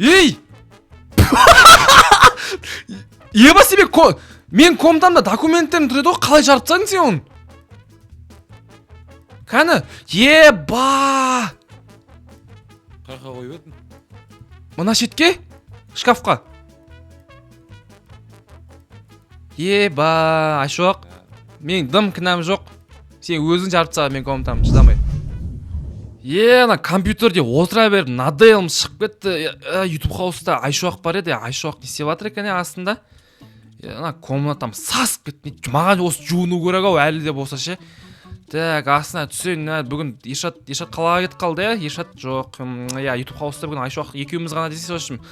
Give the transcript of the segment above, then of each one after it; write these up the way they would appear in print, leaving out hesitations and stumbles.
Ей! Еба, себе мен комнатамда документтерім тұр еді ғой, қалай жарып тастадың сен оны? Кәні, еба! Қай жаққа қойып едің? Мына шетке, шкафқа. Еба, Айшуақ, мен дым кінәм жоқ. Сен өзің жарып тастаған мен комнатамды, шыдамай. Е, ана компьютерде отыра беріп, надоелім шығып кетті. Ютуб хауста Айшуақ бар еді, Айшуақ не істеп жатыр екен, е, астында? Е, ана комнатам сасып кетті. Маған осы жуыну керек ау әлі де болса ше. Так, астына түсейін. Мә, бүгін Ершат қалаға кетіп қалды, иә? Ершат жоқ. Иә, ютуб хауста бүгін Айшуақ екеуміз ғана десе, в общем.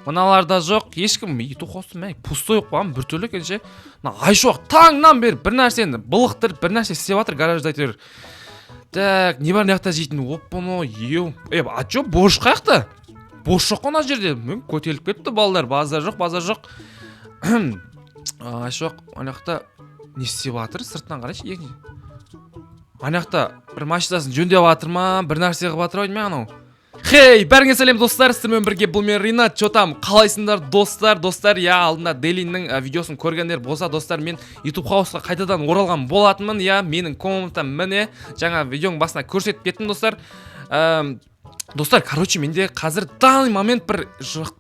Мыналар да жоқ, ешкім. Ютуб хауста, мә, пустой болып қалған, біртүрлі екен ше. Мына Айшуақ таңнан бері бір нәрсені былықтырып, бір нәрсе істеп жатыр гаражда әйтеуір. Так, не бар мына жақта жейтін? Оппано, еу. Е, а чё, борщ қаяқта? Борщ жоқ қой мына жерде. Мүмкін көтеріліп кетті балдар, базар жоқ, базар жоқ. Айшуақ ана жақта не істеп жатыр? Сыртынан қарайшы, екінші. Ана жақта бір машинасын жөндеп жатыр ма, бір нәрсе қылып жатыр ау деймін анау. Хей, бәріңе сәлем, достар, сіздермен бірге бұл мен, Ринат. Чё там, қалайсыңдар, достар? Достар, я алдында Делиннің видеосын көргендер болса, достар, мен YouTube хаусқа қайтадан оралған болатынмын. Я, менің комнатам міне, жаңа видеоның басына көрсетіп кеттім, достар. Достар, короче, менде қазір данный момент бір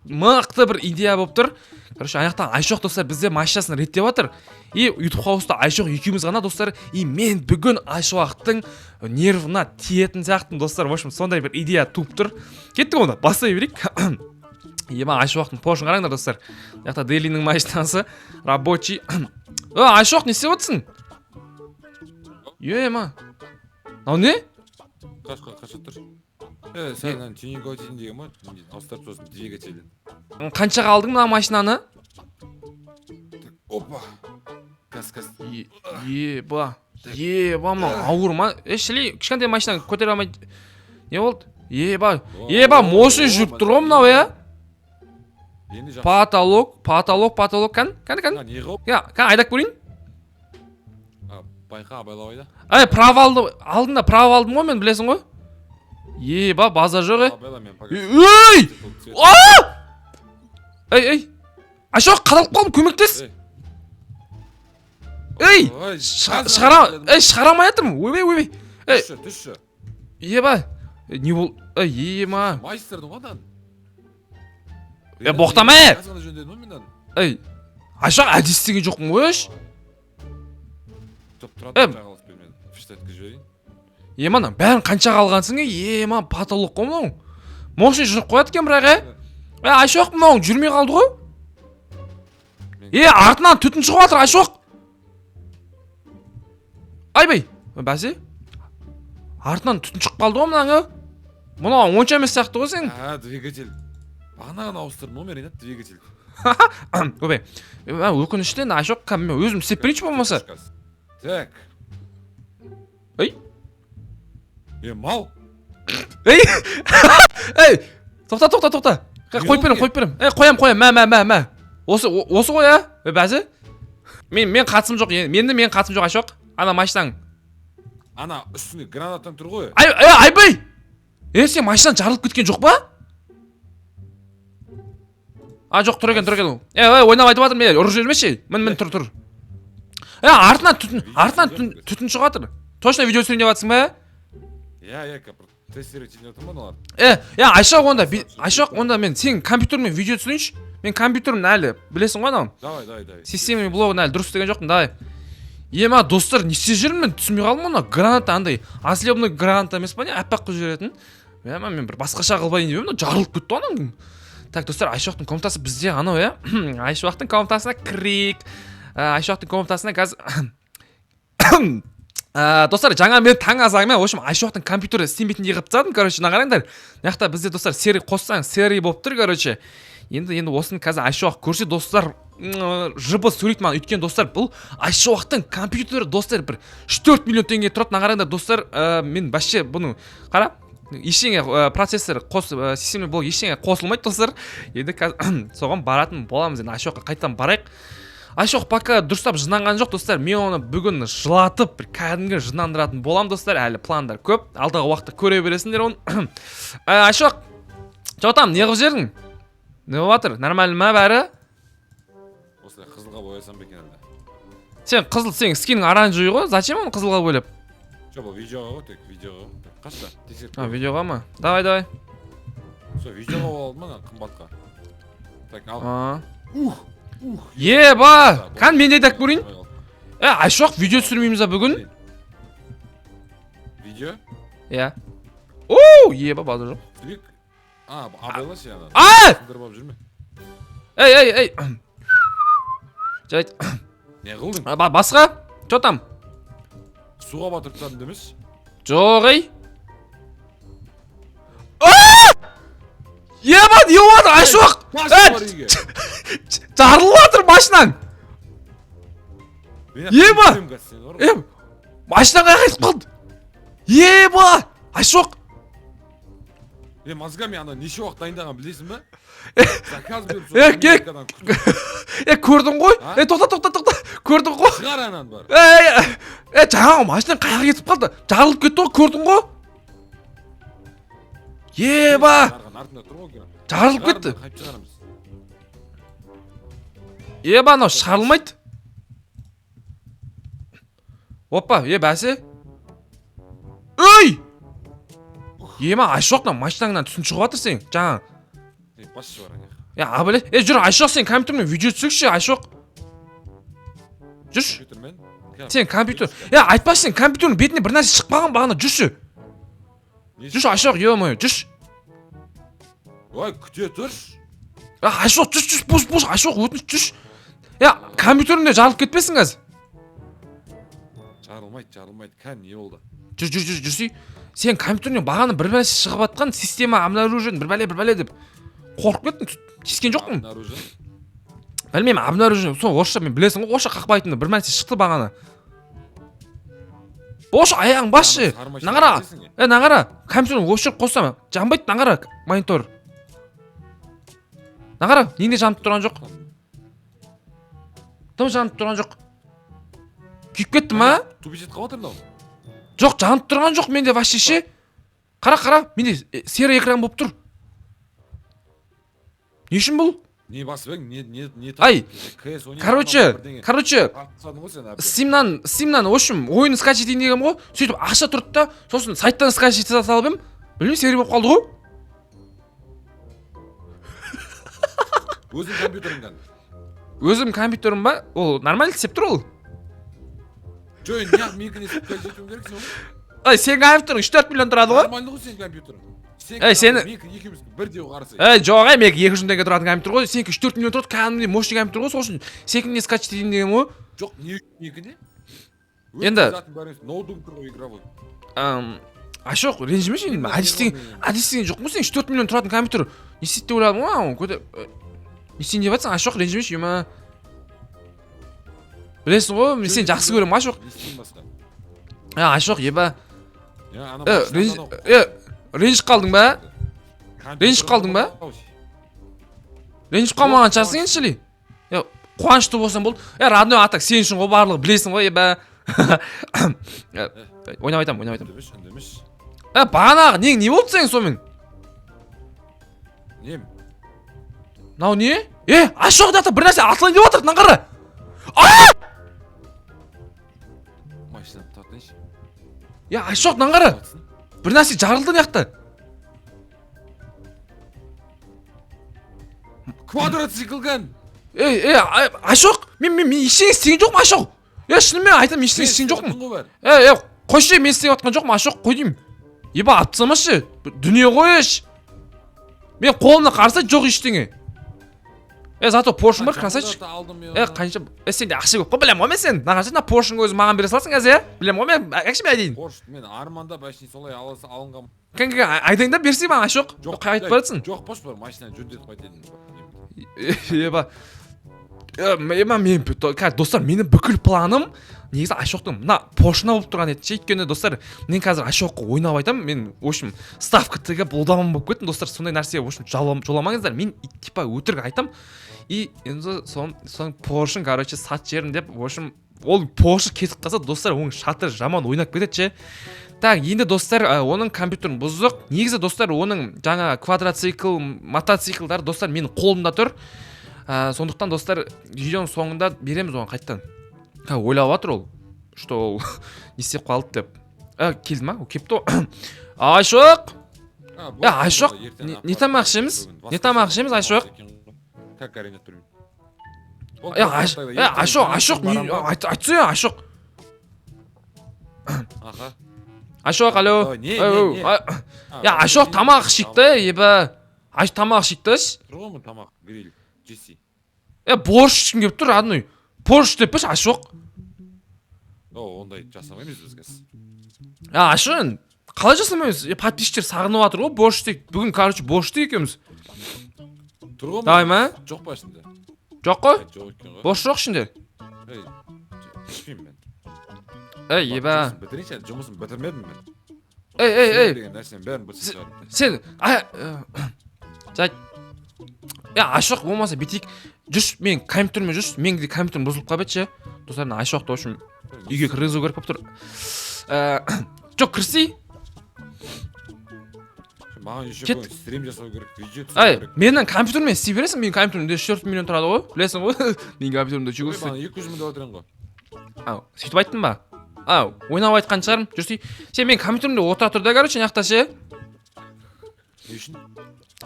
мықты бір идея болып тұр. Короче, ана жақта Айшоқ, достар, бізде машинасын реттеп жатыр. И YouTube хауста Айшоқ екеуміз ғана, достар. И мен бүгін Айшуақтың нервына тиетін сияқтымын, достар. В общем, сондай бір идея туып тұр. Кеттік онда, бастай берейік. Ема, Айшуақтың поршын қараңдар, достар. Мына жақта Делиннің машинасы, рабочий. Ö, Айшуақ, не істеп отырсың? Ема. Мынау не? Қаш, қаша тұр. Е, сен ана тюнинг өтейін деген ба? Ауыстырып, сосын двигателін. Қаншаға алдың мына машинаны? Опа. Газ, газ. Еба. Еба, мынау ауыр ма? Е, шіли, кішкентай машинаны көтере алмай. Не болды? Еба. Еба, мощный жүріп тұр ғой мынау, иә? Енді жақсы. Потолок, потолок, потолок. Кән, кән, кән. А, не қылып? Я, кән, айдап көрейін. А, байқа, абайлап айда. Ай, право алды, алдында право алдым ғой мен, білесің ғой. Еба, базар жоқ, е. Абайла, мен пока. Ей! Цвет. А! Ей, ей. Айшуақ, қадалып қалдым, көмектес. Ей. Ей! Ой, Шығара, ей, шығара алмай жатырмын. Ойбай, ойбай. Ей. Түсші, түсші. Еба. Не бол? Ей, ема. Майстердің ғой адан. Е, боқтама, е! Аз ғана жөндедім ғой мен аны. Ей. Айшуақ, әдейі істеген жоқпын ғой, еш. Топ тұрады, жағаласпен мен фиштетке жіберейін. Ема, мына бәрін қаншаға алғансың, е? Ема, потолок қой мынау. Мощный жүріп қояды екен бірақ, е. Е, Айшуақ, мынау жүрмей қалды ғой. Е, артынан түтін шығып жатыр, Айшуақ. Айбай, бәсе. Артынан түтін шығып қалды ғой мынаның. Мынау онша емес сияқты ғой сен. А, двигатель. Бағана ғана ауыстырдым ғой мен, Ринат, двигатель. Ойбай. Өкінішті енді, Айшуақ, кәдімгі мен өзім істеп берейінші болмаса. Так. Ей. Е, мал. Ей! Ей, тоқта, тоқта, тоқта. Не Қойып беремін, болды? қойып беремін. Ей, қоям, қоям. Мә, мә, мә, мә. Осы осы ғой, ә? Е, бәсе. Мен қатысым жоқ. Енді мен қатысым жоқ, Айшуақ. Ана машинаң. Ана үстінде гранатаң тұр ғой. Ай, ей, айбай! Е, сен машинаң жарылып кеткен жоқ па? А, жоқ, тұр екен, тұр екен. Е, ей, ойнап айтып жатырмын, е, ұрып жібермеші. Мін, мін, тұр, тұр. Е, артынан түтін, артынан түтін, түтін шығып жатыр. Точно видео түсірейін деп жатсың ба? Иә, иә, бір тестировать етіп жатырмын аналар. Е, е, Айшуақ, онда, Айшуақ, онда мен сен компьютермен видео түсірейінші. Мен компьютерімді әлі білесің ғой анау. Давай, давай, давай. Системный блогын әлі дұрыс істеген жоқпын, давай. Ема, достар, не істеп жүрмін мен, түсінбей қалдым. Мына граната андай ослепный граната емес па, не, аппақ қылып жіберетін. Ема, мен бір басқаша қылбайын деп едім, мына жарылып кетті ғой анаң. Так, достар, Айшуақтың комнатасы бізде анау, иә. Айшуақтың комнатасына кірейік. Айшуақтың комнатасына қазір. Достар, жаңа мен таң азанмен, в общем, Айшуақтың компьютері істемейтіндей қылып тастадым, короче, мына қараңдар. Мына жақта бізде, достар, серый қоссаң, серый болып тұр, короче. Енді осыны қазір Айшуақ көрсе, достар, жыбы сөйлейді маған. Өйткені, достар, бұл Айшуақтың компьютері, достар, бір 3-4 миллион теңге тұрады. Мына қараңдар, достар, мен вообще бұны қара, ештеңе, процессор қос, системный блок, ештеңе қосылмайды, достар. Енді қазір соған баратын боламыз. Енді Айшуаққа қайтадан барайық. Айшуақ пока дұрыстап жынданған жоқ, достар. Мен оны бүгін жылатып, бір кәдімгі жындандыратын боламын, достар. Әлі пландар көп, алдағы уақытта көре бересіңдер оны. Айшуақ, че там, не қылып жібердің? Не болып жатыр, нормально ма бәрі? Осылай қызылға боясам ба екен әлде? Сен қызыл, сенің скинің оранжевый ғой, зачем оны қызылға бояп? Жоқ, бұл видеоға ғой, тек видеоға ғой. Так, қашта тексеріп. А, видеоға ма? Давай, давай. Сол видеоға алып алдым ана қымбатқа. Так, ал. А. Ух, ух. Еба, кән мен де айдап көрейін. Е, Айшуақ, видео түсірмейміз ба бүгін? Видео? Иә. Оу, еба, базар жоқ. Түсірейік. А, абайлашы ана. А! Сындырып алып жүрме. Ей, ей, ей. Жарайды. Не қылдың? А, басқа? Че там? Суға батырып тастадым демеші? Жоқ, ей. А! Еба, не болып жатыр, Айшуақ? Машина Е, бар үйге. Жарылып жатыр машинаң. Мен Еба! өлемін қазір сені, бар ғой. Е, машинаң қаяққа кетіп қалды? Еба, Айшуақ. Е, мозгами ана неше уақыт дайындаған білесің ба? Заказ беріп сол Е, кел. Америкадан күтіп. Е, көрдің ғой? А? Е, тоқта, тоқта, тоқта. Көрдің ғой? Шығар ананы бар. Е, е, жаңағы машинаң қаяққа кетіп қалды? Жарылып кетті ғой, көрдің ғой? Еба, Шығарған артында тұр ғой екен. жарылып кетті. Қайтып шығарамыз. Еба, анау шығарылмайды. Опа, е, бәсе. Ей! Ема, Айшуақ, мына машинаңнан түтін шығып жатыр сен, жаңа. Е, басшы бар ана. Е, абыле. Е, жүр, Айшуақ, сен компьютермен видео түсірші, Айшуақ. Жүрші. Компьютермен. Сен компьютер. Е, айтпашы, сен компьютердің бетіне бір нәрсе шықпаған бағана, жүрші. Не Жүрші, Айшуақ, ё-моё, жүрші. Ой, күте тұршы. Е, Айшуақ, жүрші, жүрші, бош, бош, Айшуақ, өтініш, жүрші. Е, компьютерің де жарылып кетпесін қазір. Жарылмайды, жарылмайды. Кән, не болды? Жүр, жүр, жүр, жүрсей. Сен компьютеріңнен бағана бір бәле шығып жатқан, система обнаружен, бір бәле, бір бәле деп. Қорқып кеттім, тиіскен жоқпын. Обнаружен. Білмеймін, обнаружен, сол орысша мен білесің ғой, орысша қақпайтынды бір нәрсе шықты бағана. Бош, аяғың басшы. Сары машина Мына қара. кетесің, е? Е, мына қара, компьютерін өшіріп қойсам, жанбайды, мына қара, монитор. Мына қара, неге жанып тұрған жоқ? Тым жанып тұрған жоқ. Күйіп кетті ма? Тупить етіп қалып жатыр мынау. Жоқ, жанып тұрған жоқ менде вообще ше. Қара, қара, менде серый экран болып тұр. Не үшін бұл? Не басып едің? Не не не Ай, КС 12 Короче, бірдеңе. короче, Атып тастадың ғой сен әбден. Стимнан, в общем, ойын скачать етейін дегенмін ғой. Сөйтіп ақша тұрды да, сосын сайттан скачать ете салып едім. Білмеймін, серый болып қалды ғой. Өзің компьютеріңнен. Өзім компьютерім ба? Ол нормально істеп тұр ол. Жоқ, енді неғып менікіне скачать етуің керек сен оны? Ай, сенің компьютерің 3-4 миллион тұрады ғой. Нормально ғой сенің компьютерің. Сен Ей, сені- менікі екеуміз бірдей қарасай. Ей, жоқ, ей, менікі 200 мың теңге тұратын компьютер ғой. Сенікі 3-4 миллион тұрады, кәдімгідей мощный компьютер ғой. Сол үшін сенікіне скачать етейін деген ғой. Жоқ, не үшін менікіне? Енді- Затын бәрі емес, ноутбук тұр ғой игровой. Айшоқ, ренжімеші енді, әдіс деген әдіс деген жоқ қой, сен 3-4 миллион тұратын компьютер не істейді деп ойладым ғой, анау көте не істейін деп жатсың, Айшоқ, ренжімеші, ема. Білесің ғой, мен сені жақсы көремін, Айшоқ. Не істеймін басқа? Е, Айшоқ, еба. Я, ана Е, машинаны анау- е, ренжіп қалдың ба? компьютерді Ренжіп қалдың ба? анау. Ренжіп қалмаған шығарсың енді, шіли. Е, қуанышты болсаң болды. Е, родной, атак сен үшін ғой барлығы, білесің ғой, еба. Е, ойнап айтамын, ойнап айтамын. Үндемеші, үндемеші. Е, бағанағы нең не болды сенің сонымен? Нем? Мынау не? Е, Айшоқ, мына жақта бір нәрсе атылайын деп жатыр, мынаны қара. Машинаны тартайыншы. Е, Айшоқ, мынаны қара. Тартсын. Бір нәрсе жарылды мына жақта. Квадроцикл кән. Ей, ей, Айшоқ, мен ештеңе істеген жоқпын, Айшоқ. Е, шынымен айтамын, ештеңе істеген жоқпын. Е, е, қойшы, мен істеп жатқан жоқпын, Айшоқ, қой деймін. Еба, атып тастамашы. Дүние ғой еш. Мен қолымда қараса жоқ ештеңе. Е, зато Поршың бар, красавчик. Е, қанша, е, сенде ақша көп қой, білемін ғой мен сен. Мына қарашы, мына Поршың өзі маған бере саласың қазір, иә? Білемін ғой мен, әкші мен айдайын. Порш, мен армандап әшейін солай аласы алынған. Кән, кән, айдайын да берсей маған, Айшоқ. Жоқ, Қай айтып баратсың? Жоқ, бош бар, машинаны жөндетіп қайтайын. Еба. Ема, мен қазір, достар, менің бүкіл планым негізі Айшоқтың мына Поршына болып тұрған еді ше. Өйткені, достар, мен қазір Айшоққа ойнап айтамын, мен, в общем, ставка тігіп лудаман болып кеттім, достар, сондай нәрсеге, в общем, жоламаңыздар. Мен типа өтірік айтамын и енді соның Поршын, короче, сатып жібердім деп, в общем, ол Поршы кетіп қалса, достар, оның шатыры жаман ойнап кетеді ше. Так, енді, достар, оның компьютерін бұздық. Негізі, достар, оның жаңа квадроцикл, мотоциклдар, достар, менің қолымда тұр. Сондықтан, достар, видеоның соңында береміз оған қайтадан. Ойлап жатыр ол, что ол не істеп қалды деп. Келді ма? Ол келіпті ғой. Айшуақ! А, Е, Айшуақ, ертең не тамақ ішеміз? Бүгін Не тамақ ішеміз, Айшуақ? екен ғой. Как Ринат, білмеймін. Е, Айшуақ, Айшуақ, не айтсай, Айшуақ. Аха. Айшуақ, алло. Давай, не, Ау, не, не? Е, Айшуақ, тамақ ішейік та, ебі. Ай, тамақ ішейік та. Тұр ғой мына тамақ, гриль, жесей. Е, борщ ішкім келіп тұр, родной. Борщ деп пеш, Айшуақ. О, ондай жасамаймыз біз қазір. А, Айшуақ, қалай жасамаймыз? Е, подписчиктер сағынып жатыр ғой, борщ дейік. Бүгін, короче, борщ дейік екеуміз. Тұр ғой. Давай ма? Жоқ па ішінде? Жоқ қой? Е, жоқ екен ғой. Борщ жоқ ішінде. Ей, ішпеймін мен. Ей, ебі. Жұмысын бітірейінші, әлі жұмысын бітірмедім мен. Ей, ей, ей. Деген нәрсенің бәрін бітіріп шығардым. Сен, жай. Е, Айшуақ, болмаса бүйтейік. Жүрші, мен компьютермен жүрші, менің де компьютерім бұзылып қалып еді ше. Достар, мына Айшуақты, в общем, үйге кіргізу керек болып тұр. Жоқ, кірсей. Маған еще Кет. бүгін стрим жасау керек, видео түсіру Ай, керек. менің компьютермен істей бересің, менің компьютерімде 3-4 миллион тұрады ғой, білесің ғой. Менің компьютерімде Ой, жүгірсің. маған 200 мың деп отыр едің ғой. А, сөйтіп айттым ба? А, ойнап айтқан шығармын. Жүрсей. Сен менің компьютерімде отыра тұр да, короче, мына жақта ше. Не үшін?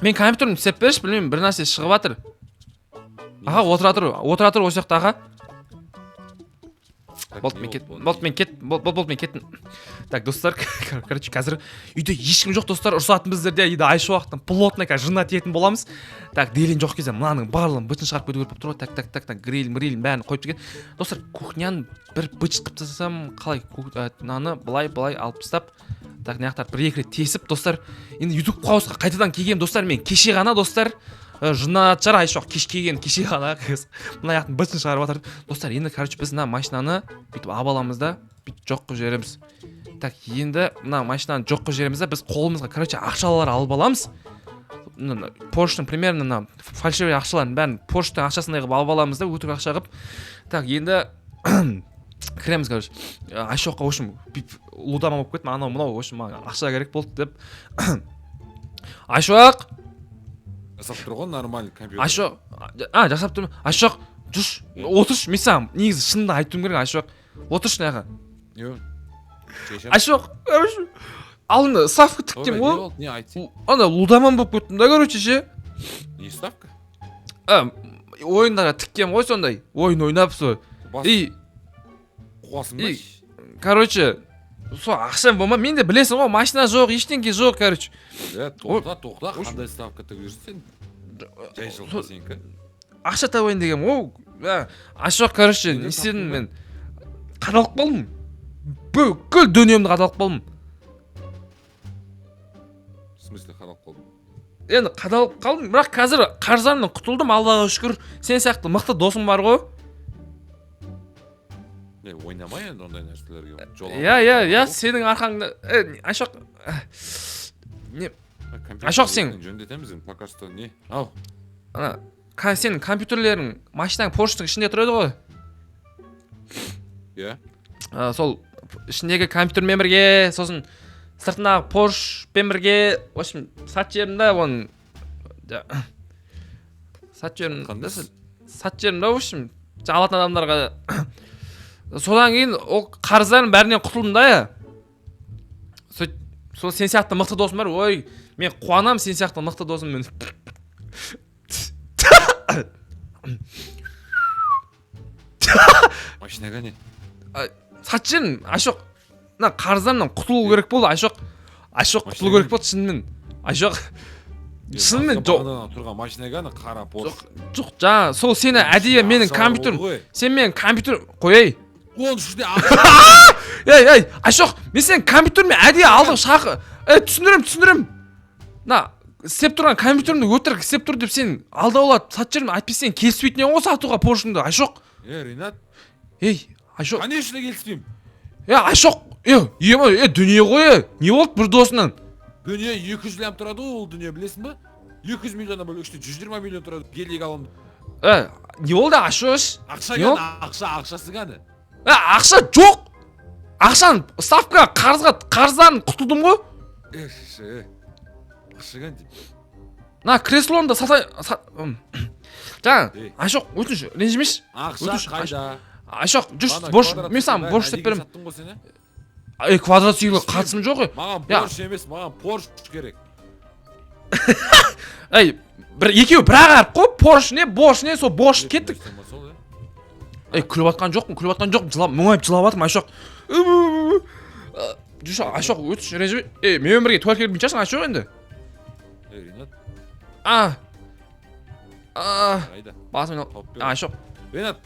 Мен компьютерімді істеп берші, білмеймін, бір нәрсе шығып жатыр. Не Аға, үшін? отыра тұр, отыра тұр осы жақта, аға. Так, Болды, не мен кет, болды? болды, мен кет, болды, болды, мен кеттім. Так, достар, короче, қазір үйде ешкім жоқ, достар, ұрсатын біздерде, үйде Айшуақтың плотно қазір жынына тиетін боламыз. Так, Делин жоқ кезде мынаның барлығын бытын шығарып кету керек болып тұр ғой. Так, так, так, так, гриль, мриль бәрін қойып тастаған. Достар, кухняны бір быт қылып тастасам, қалай, мынаны былай, былай алып тастап, так, мына жақтарды бір екі рет тесіп, достар, енді YouTube хаусқа қайтадан келгенмін, достар, мен кеше ғана, достар, жынына шығар Айшуақ, кеш келген, кеше ғана мына жақтың бытын шығарып жатыр. Достар, енді, короче, біз мына машинаны бүйтіп алып аламыз да, бүйтіп жоқ қылып жібереміз. Так, енді мына машинаны жоқ қылып жібереміз да, біз қолымызға, короче, ақшалар алып аламыз. Мына Порштың примерно мына фальшивый ақшалардың бәрін Порштың ақшасындай қылып алып аламыз да, өтірік ақша қылып. Так, енді кіреміз, короче. Айшуаққа, в общем, бүйтіп лудама болып кеттім, анау мынау, в общем, маған ақша керек болды деп. Айшуақ! Жасап тұр ғой нормальный компьютер. Айшуақ, а, жасап тұрмын. Айшуақ, жүрші, отыршы, мен саған негізі шынында айтуым керек, Айшуақ. Отыршы мына жаққа. Не? Шешем. Айшуақ, короче, алдында ставка тіктем Не ғой. болды? Не айтсай? Ана лудаман болып кеттім да, короче, ше. Не ставка? А, ойындарға тіккем ғой сондай. Ойын ойнап сол. Бас И, қуасың ба? и, короче, сол ақшам болма, мен де білесің ғой, машина жоқ, ештеңке жоқ, короче. Е, тоқта, тоқта, В общем- қандай ставка тігіп жүрсің сен? Жай жылқы сенікі. Ақша табайын дегенмін ғой. Ә, Айшуақ, короче, Неден не істедім таптың ба? мен? Қадалып қалдым. Бүкіл дүниемді қадалып қалдым. В смысле қадалып қалдың? Енді қадалып қалдым, бірақ қазір қарыздарымнан құтылдым, Аллаға шүкір. Сен сияқты мықты досым бар ғой. Не, ойнамай енді ондай нәрселерге. Жол Иә, иә, иә, сенің арқаңда. Айшуақ, не, Айшуақ, сен- Жөндетеміз енді пока что не? Ау, ана сенің компьютерлерің, машинаң Порштың ішінде тұр еді ғой. иә. Сол ішіндегі компьютермен бірге, сосын сыртындағы Поршпен бірге, в общем, сатып жібердім да оны. Сатып жібердім. Қандай? Сатып жібердім да, в общем, алатын адамдарға. Содан кейін ол қарыздардың бәрінен құтылдым да, иә. Сөйтіп, сол сен сияқты мықты досым бар. Ой, мен қуанамын сен сияқты мықты досыммен. Машинаға не? Сатып жібердім, Айшуақ. Мына қарыздарымнан құтылу керек болды, Айшуақ. Айшуақ, құтылу керек болды шынымен. Айшуақ. Шынымен жоқ. Бағана тұрған машинаға ана қара Порш. Жоқ, жаңа сол сені әдейі менің компьютерім. Сен менің компьютер қояй. Оның ішінде ақша. Ей, ей, Айшуақ, мен сенің компьютеріме әдейі алдым шақы. Ей, түсіндірем, түсіндірем. Мына істеп тұрған компьютерімді өтірік істеп тұр деп сен алдаулап сатып жібердім. Әйтпесе сен келіспейтін едің ғой сатуға Поршыңды, Айшуақ. Е, Ринат, Ей, Айшуақ. конечно келіспеймін. Е, Айшуақ, е, ема, е, дүние ғой, е. Не болды бір досынан? Дүние 200 лям тұрады ғой ол дүние, білесің ба? 200 миллионнан бөлек іште 120 миллион тұрады. Гелик аламын. Е, не болды, Айшуақ? Ақша Не кәні, ақша, ақшасы кәні. Е, ақша жоқ. Ақшаны ставка қарызға, қарыздан құтылдым ғой. Ақша кән деймін. Мына креслоны да сатай жаңа Ей. Айшоқ, өтініш, ренжімеші. Ақша Өтініш, қайда? Айшоқ, жүрші, Ана борыш, квадроциклді мен саған бәрін борыш істеп әдейі беремін. саттың ғой сен, Ей, квадроциклге қатысым жоқ ей. Маған Я. Порш емес, маған Порш керек. Ей, бір екеуі бір ақ әріп қой, Порш не, борш не, сол борш кеттік. Сол, Ей, күліп жатқан жоқпын, күліп жатқан жоқпын, жылап, мұңайып жылап жатырмын, Айшоқ. Жүрші, Айшоқ, өтіш, ренжіме. Ей, менімен бірге туалетке келмейтін шығарсың, Айшоқ, енді. Ей, Ринат, А. А, қайда? басым айналып. Тауып бер. Айшоқ. Ринат,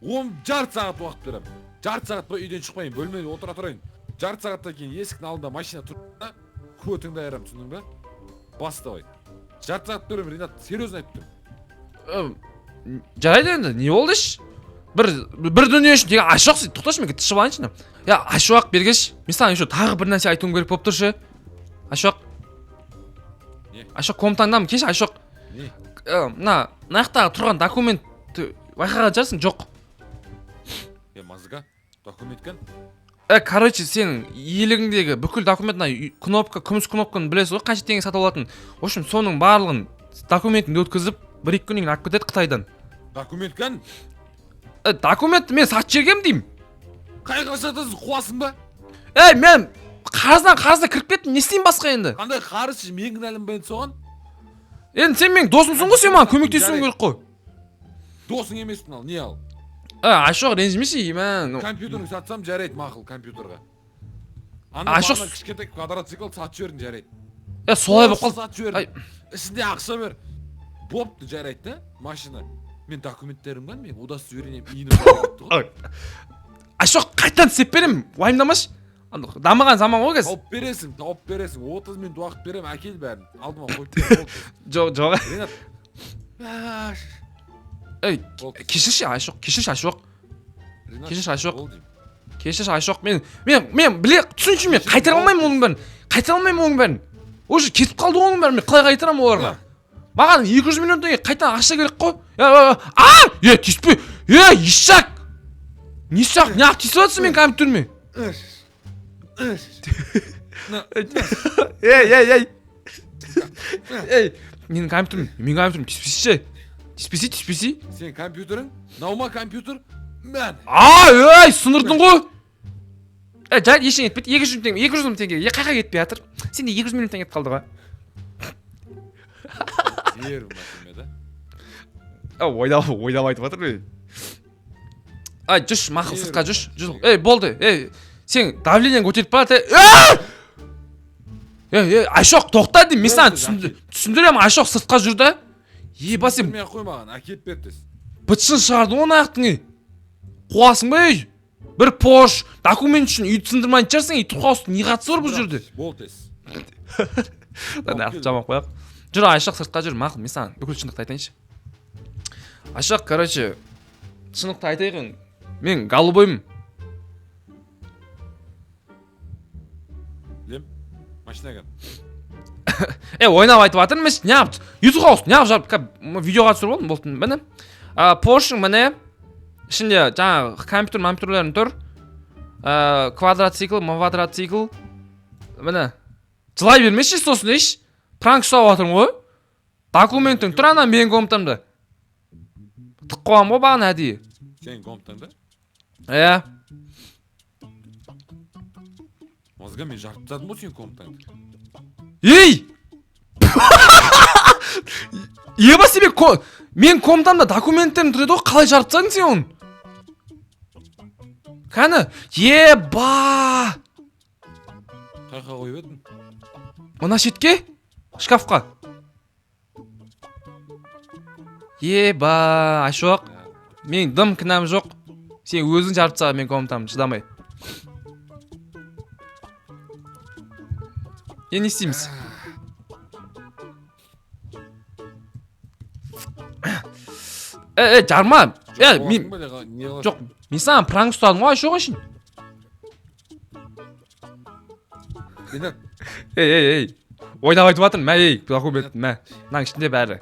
10 жарты сағат уақыт беремін. Жарты сағат бойы үйден шықпайын, бөлмеде отыра тұрайын. Жарты сағаттан кейін есіктің алдында машина тұр да, көтіңді айырамын, түсіндің бе? Бас давай. Жарты сағат беремін, Ринат, серьезно айтып тұрмын. Жарайды енді, не болды ш? Бір дүние үшін деген Айшоқ, сен тоқташы, мен тышып алайыншы. Я, Айшуақ, бергеш. Мен саған еще тағы бір нәрсе айтуым керек болып тұр ше. Айшуақ. Не? Айшуақ, комнатаңдамын, келші, Айшуақ. Не? Мына жақтағы тұрған документті байқаған шығарсың, жоқ. Е, мазга, документ кән? Короче, сенің иелігіңдегі бүкіл документ, мына кнопка, күміс кнопканы білесіз ғой, қанша теңге сатып алатынын. В общем, соның барлығын документіңді өткізіп, бір екі күннен кейін алып кетеді Қытайдан. Документ кән? Документті мен сатып жібергенмін деймін. Қайға сатасың, қуасың ба? Ей, мен қарыздан қарызға кіріп кеттім, не істеймін басқа енді? Қандай қарыз, мен кінәлімін ба енді соған? Енді сен менің досымсың ғой, сен маған көмектесуің Жарайды. керек қой. Досың емеспін, ал, не ал? Айшоқ, ренжімеші, мен Компьютеріңді сатсам жарайды, мақұл, компьютерға. Ана Айшоқ, бағана кішкентай квадроцикл сатып жібердің, жарайды. Солай болып қалды. Сатып жібердің. Ішінде ақша бер. Бопты, жарайды да, машина. Мен документтерім бар, мен удостоверением иінім бар ғой. Айшоқ, қайтадан істеп беремін, уайымдамашы. Дамыған заман ғой қазір. Тауып бересің, тауып бересің. 30 минут уақыт беремін, әкел бәрін. Алдыма қойып бер, болды. Жоқ, жоқ. Ринат. Ей, Болды. кешірші, Айшоқ, кешірші, Айшоқ. Ринат, Кешірші, Айшоқ. болды деймін. Кешірші, Айшоқ, мен біле түсінші, мен қайтара алмаймын оның бәрін. Қайтара алмаймын оның бәрін. Уже кетіп қалды оның бәрін, мен қалай қайтарамын оларға? Маған 200 миллион теңге қайтадан ақша керек қой. А! Е, тиіспе. Е, ишак. Не ишак, неғып тиісіп жатырсың менің компьютеріме? Ей, ей, ей. Ей, менің компьютерім, менің компьютерім тиіспесейші. Тиіспесей, тиіспесей. Сен компьютерің? Мынау ма компьютер? Мән. А, ей, сындырдың ғой. Жарайды, ештеңе етпейді. 200 мың теңге, 200 мың теңге. Е, қайқа кетпей жатыр? Сенде 200 миллион теңге кетіп қалды ғой. Ер мәселе да. А, ойнап, ойнап айтып жатыр ей. Ай, жүрші, мақұл, сыртқа жүрші. Жүр. Ей, болды. Ей, сен давлениең көтеріп барады. Ей! Ей, ей, Айшоқ, тоқта деймін. Мен саған түсіндіремін, Айшоқ, сыртқа жүр да. Еба, сен Мен қой маған, әкеліп бер тез. бытшын шығардың ғой ана аяқтың, ей. Қуасың ба, ей? Бір пош, документ үшін үйді сындырмайтын шығарсың, ей, тұқаустың не қатысы бар бұл жерде? Бол тез. Ана аяқты жаман қояйық. Жүр, Айшақ, сыртқа жүр, мақұл, мен саған бүкіл шындықты айтайыншы. Айшақ, короче, шындықты айтайық енді. Мен голубоймын. Білем. Машина кән. Ойнап айтып жатырмын емес, неғып YouTube хаус, неғып жарып, видеоға түсіріп алдым, болды, міне. Поршың міне. Ішінде жаңағы компьютер, компьютерлерім тұр. Квадроцикл, квадроцикл. Міне. Жылай бермеші сосын, еш. Пранк ұстап жатырмын ғой. Документің тұр ана менің комнатамда. Тық қойғанмын ғой бағана әдейі. Сен комнатаңда? Иә. Мазга, мен жарып тастадым ғой сенің комнатаңды. Ей! Еба, себе мен комнатамда документтерім тұр еді ғой, қалай жарып тастадың сен оны? Кәні, еба! Қайқа қойып едің? Мына шетке? Шкафқа. Еба, Айшуақ, мен дым кінәм жоқ. Сен өзің жарып тастаған мен комнатамды, шыдамай. Енді не істейміз? Жарма. Мен жоқ, мен саған пранк ұстадым ғой, Айшуақ үшін. Ринат. Ей, ей, ей. Ойнап айтып жатырмын, мә, ей, документ, мә. Мынаның ішінде бәрі.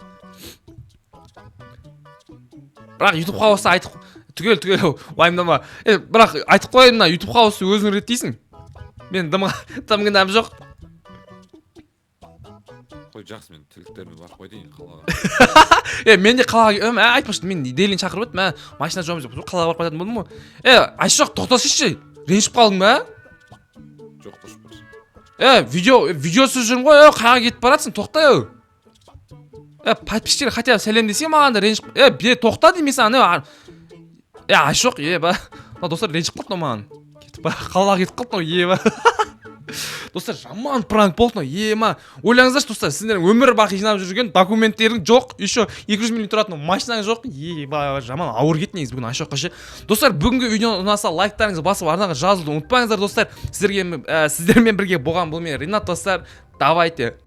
Бірақ YouTube-қа болса айтып, Түгел, түгел, уайымдама. Е, бірақ айтып қояйын, мына Ютуб хаусты өзің реттейсің, мен дым кінәм жоқ. Қой, жақсы, мен тірліктеріме барып қайтайын қалаға. Е, мен де қалаға, мә, айтпақшы, мен Делин шақырып еді, мә, машина жуамыз деп, қалаға барып қайтатын болдым ғой. Е, Айшуақ, тоқтасайшы, ренжіп қалдың ба? Жоқ, қош болсын. Е, видео түсіріп жүрмін ғой. Е, қаяққа кетіп баратсың? Тоқта, ей. Е, подписчиктер хотя бы сәлемдесе маған да. Ренжіп, е, бе, тоқта деймін мен саған. Е, е, Айшуақ, е, ба, мына, достар, ренжіп қалды мынау маған. Кетіп ба, қалаға кетіп қалды мынау. Е, ба, достар, жаман пранк болды мынау. Ема, ойлаңыздаршы, достар, сендер өмір бақи жинап жүрген документтерің жоқ, еще 200 миллион тұратын машинаң жоқ. Еба, жаман ауыр кетті негізі бүгін Айшуаққа ше. Достар, бүгінгі видео ұнаса, лайктарыңызды басып, арнаға жазылуды ұмытпаңыздар. Достар, сіздерге, сіздермен бірге болған бұл мен, Ринат. Достар, давайте.